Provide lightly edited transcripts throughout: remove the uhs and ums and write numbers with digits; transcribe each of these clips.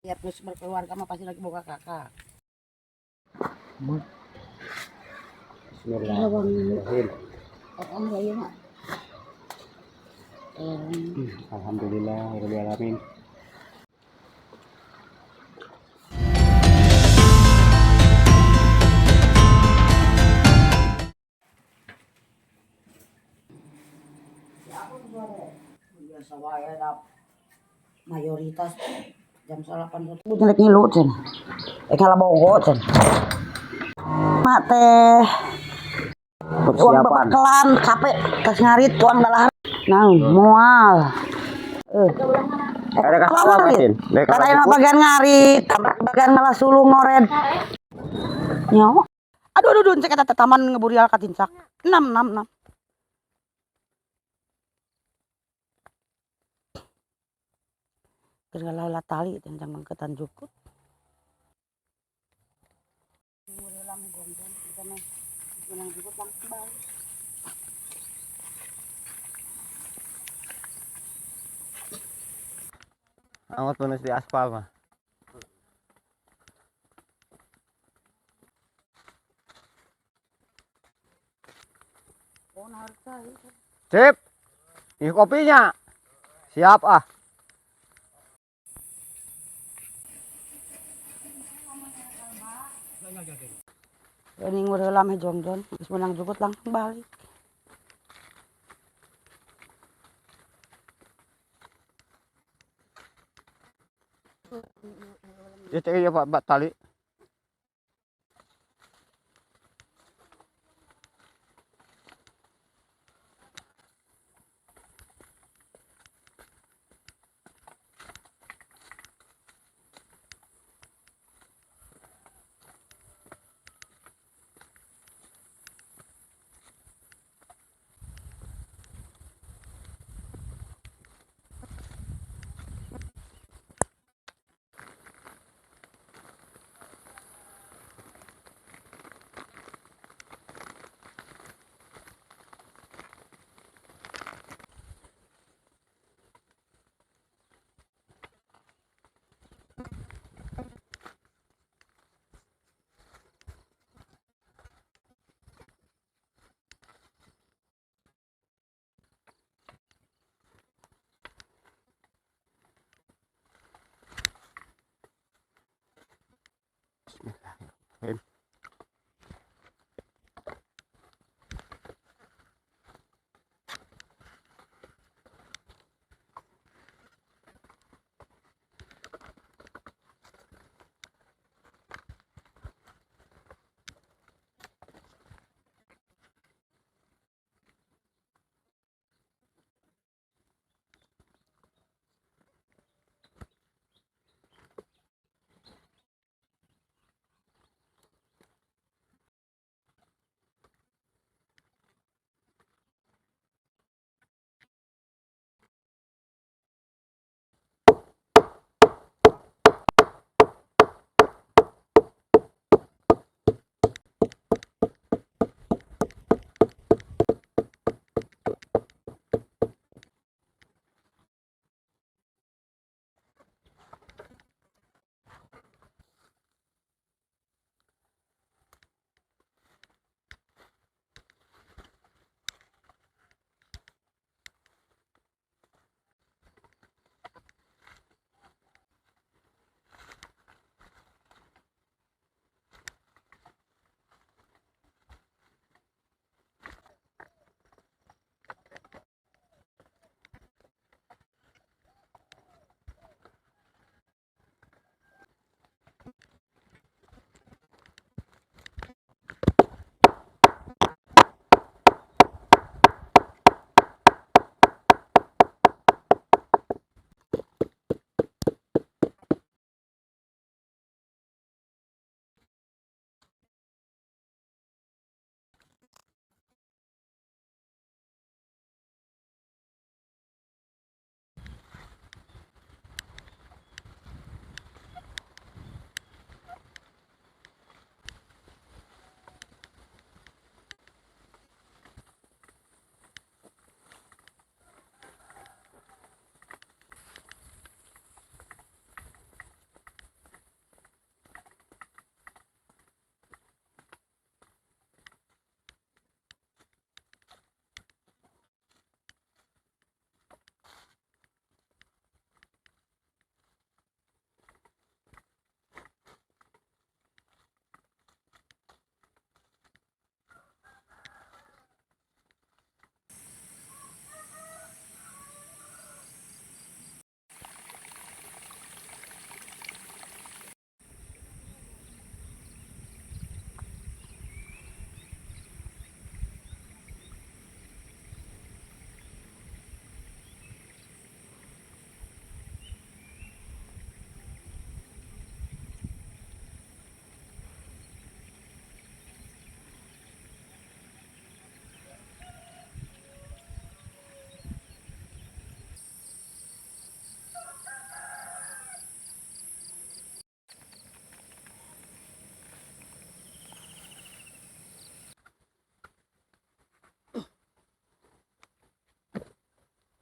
Tiap geus berkeluarga mah pasti lagi boga kakak. Bismillahirrahmanirrahim. Oh, oh, iya mah. Alhamdulillah rabbil alamin. Biasa wae da mayoritas jam 8 nyelek ngilu cenah. Eh ngalabogo cenah. Mak teh uang Persiapan. bebekelan capek tas ngarit tuang dalahar. Nah, moal. Eh. Ada ka sawah, Matin. Dek Kada aya bagian ngarit, bagian ngalah sulung ngored. Nyawa. Aduh aduh aduh, cek eta teh taman ngeburial ka tincak. 6 6 6. Keur ngalaula tali teh jang mangketan jukut. Angot penuh di aspal mah. Sip. Ini kopinya. Siap ah. Ini ngureulah meh jongjon, geus meunang jukut langsung balik. Ya cek ya Pak, Pak tali. Bismillahirrahmanirrahim.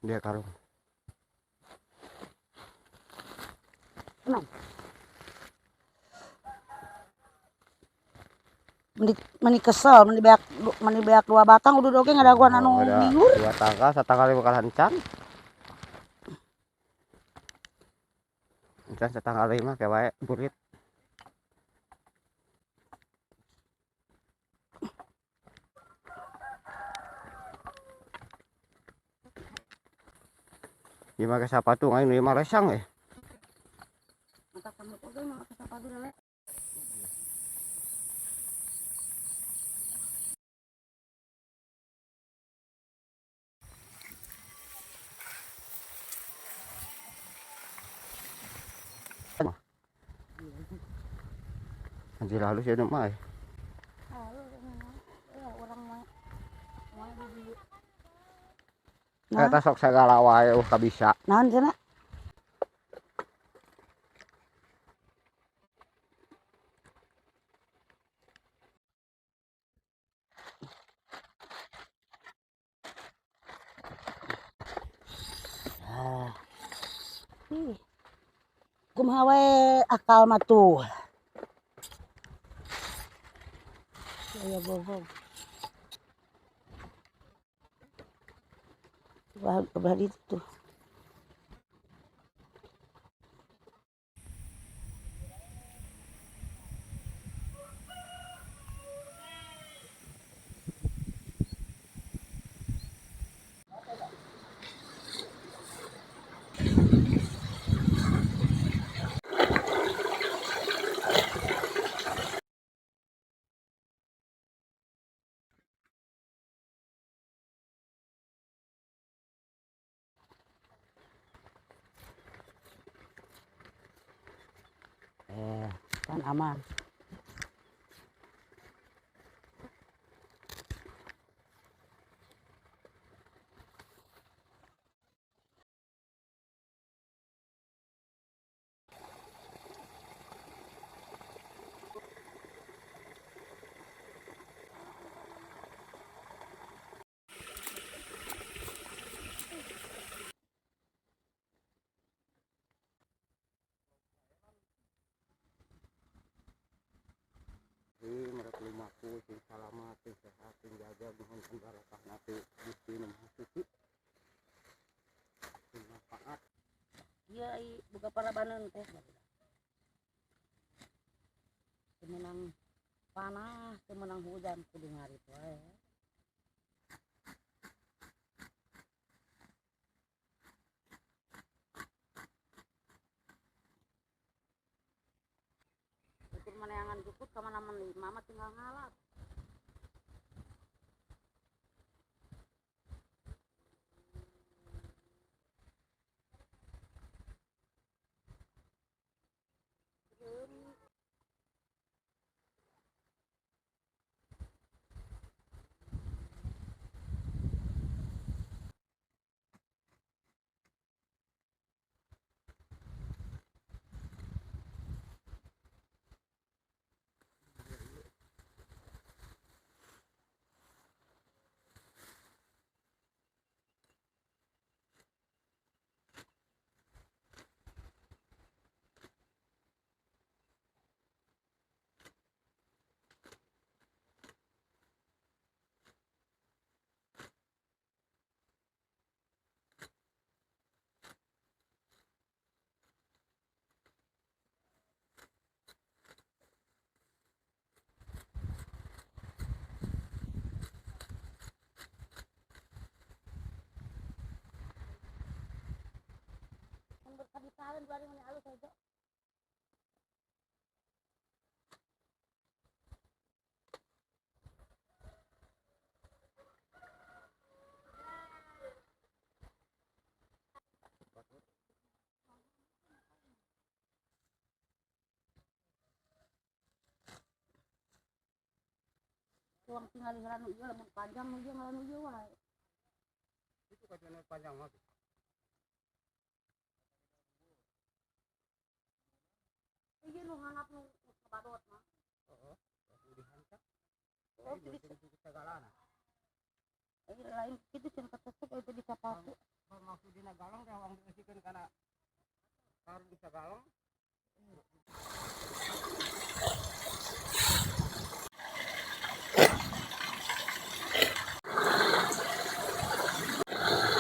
Dia karung. 6. Meni kesel, meni beak 2 batang udah oke ngadaguan anu minggur. 2 tangkal, satangkal lima kali encan. Encan satangkal 5 kayak wae burit. Lima ke sepatu ngain 5 resang ya. Mantap kamu oge mah ke sepatu lele. Anjir halus ya mah. Nah. Eta sok sagala wae kabisa. Naon cenah? Ah. Ih. Kumaha we akal mah tuh. Ya bohong. Belah itu tuh. Kan aman. Lumaku sing salamat sing sehat sing jaga nuhun barokah nanti Gusti nu Maha Suci sing manfaat. Ieu buka parabaneun teh. Teu meunang panas, teu meunang hujan kudu ngarit wae. Maneangan jukut ka mana meni mama tinggal ngalap. Berkali-kali dua hari alus aja. Tuang tinggal ngelanu ieu lamun panjang nu ieu ngelanu ieu wae. Itu kacana panjang mah. Ieu nu hanap nu kabadot mah. Heeh, dihantak. Oh, sagalana. Lain kitu cenah ketesek eta di sapatu. Maksud dina galeng teh hoang dieusikeun kana karung bisa galeng.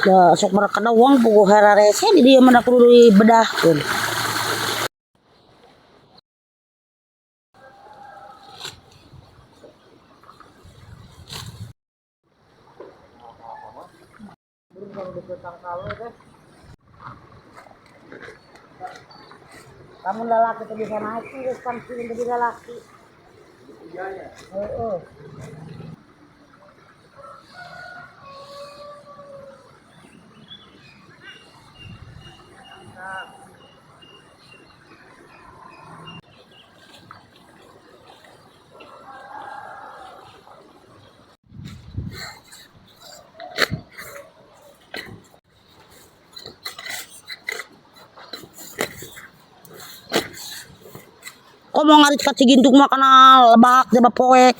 Da sok mereka uang puguh hararese di dieu mah kudu dibedahkeun. Kamu lelaki tuh bisa naik geus kan jadi lelaki. Heeh. Kok mau ngarit ka Cigintung mah kana lebak jaba poek.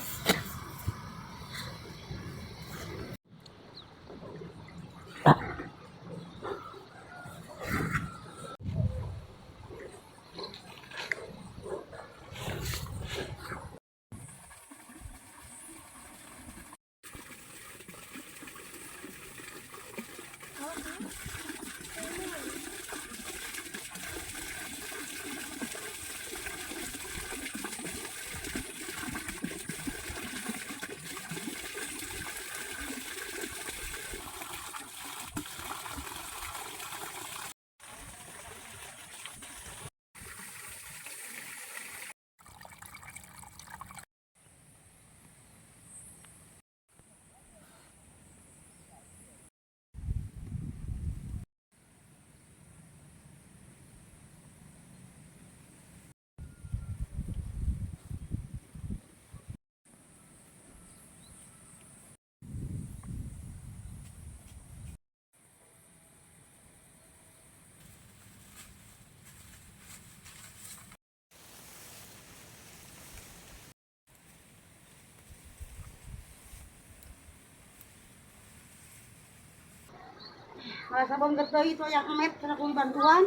Merasa bangga deui itu yang emet cenah kudu bantuan.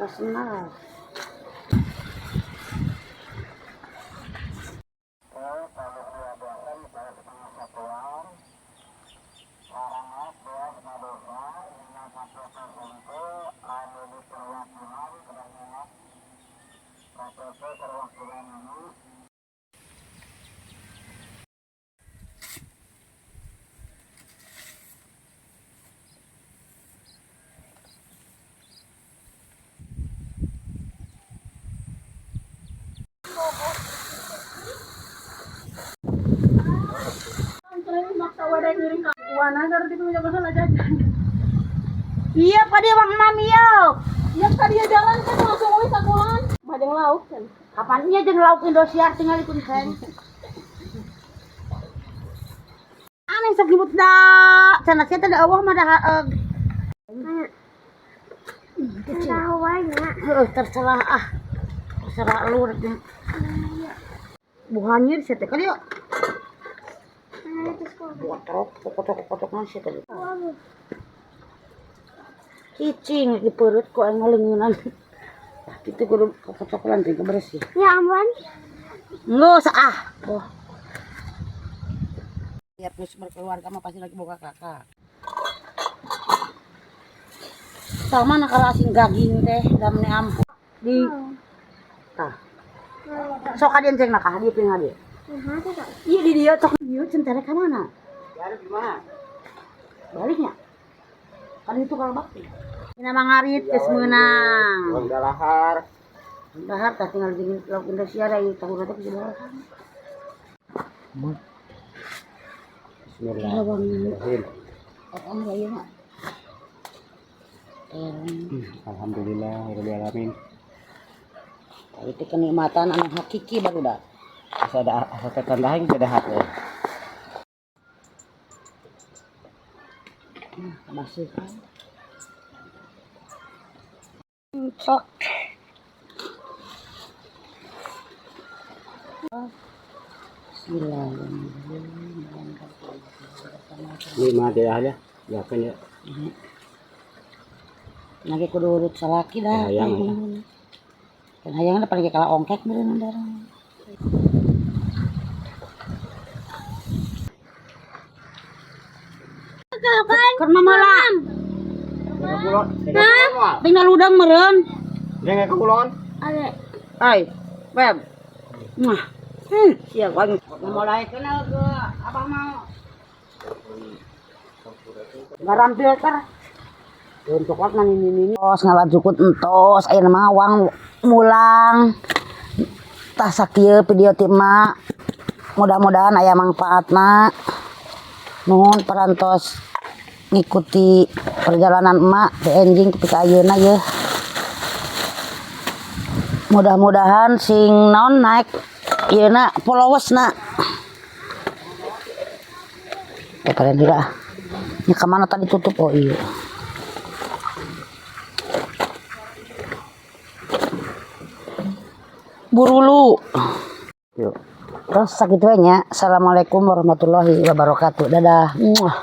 Personal. Iya pak dia bang mami yo. Yang tadi jalan kan langsung we sakulan. Majeng lauk kan. Kapan iya jeung lauk Indosiar tinggal ikut sen. Aneh sok nyebut da cenah sia teh da eueuh mah da Terserah wae nya. Heeh, terserah ah. Terserah lu rek. Buhanyir sia teh kan yuk. Botrok, pokok-pokok mah sia teh. Cicing di perut ku aing ngalengeunan. Itu kudu kocokolan teh bersih. Ya ampun. Nggak usah ah. Oh. Lihat geus berkeluarga mah pasti lagi boga kakak. Sama nak kalau asing gaging teh damne ampun di tah. Sok kadieu ceng nak hadieu ping hadieu. Iya di dia sok ieu centere ka mana? Ya gimana? Baliknya. Kan itu kalau bakti. Ini mah ngarit geus meunang. Uang dalahar. Dahar tah tinggal jeung lauk Indosiar ieu tahun teh geus baraha. Bismillahirrahmanirrahim. Oh, iya mah. Terong. Alhamdulillah rabbil alamin. Itu kenikmatan anu hakiki baru dah. Asa ada asa tetandahan ke dahar teh. Masih kan. Cok. Bismillahirrahmanirrahim. Ini mah dia ya. Ya kan ya. Lagi kudu urut salaki dah. Hayang, ya. Kan hayang paling kalah ongkek meureun darah. Keur mama. Kulon. Hah? Tinggal udang meureun. Jangan ke kulon. Ai, web. Nah. Siap aing. Mulai kenal ke abah mau. Garam filter. Untuk waktu ini ini. Tos ngalajukut entos ayeuna mah wang mulang. Tah sakieu video ti emak. Mudah-mudahan aya manfaatna. Nuhun parantos ngikuti perjalanan emak di enjing tepi ka ayeuna yeuh. Mudah-mudahan sing naon naik ieu na followers na. Ya kalian juga. Ini kemana tadi tutup? Oh iya. Burulu. Yuk. Terus sakitu we nya. Assalamualaikum warahmatullahi wabarakatuh. Dadah. Muah.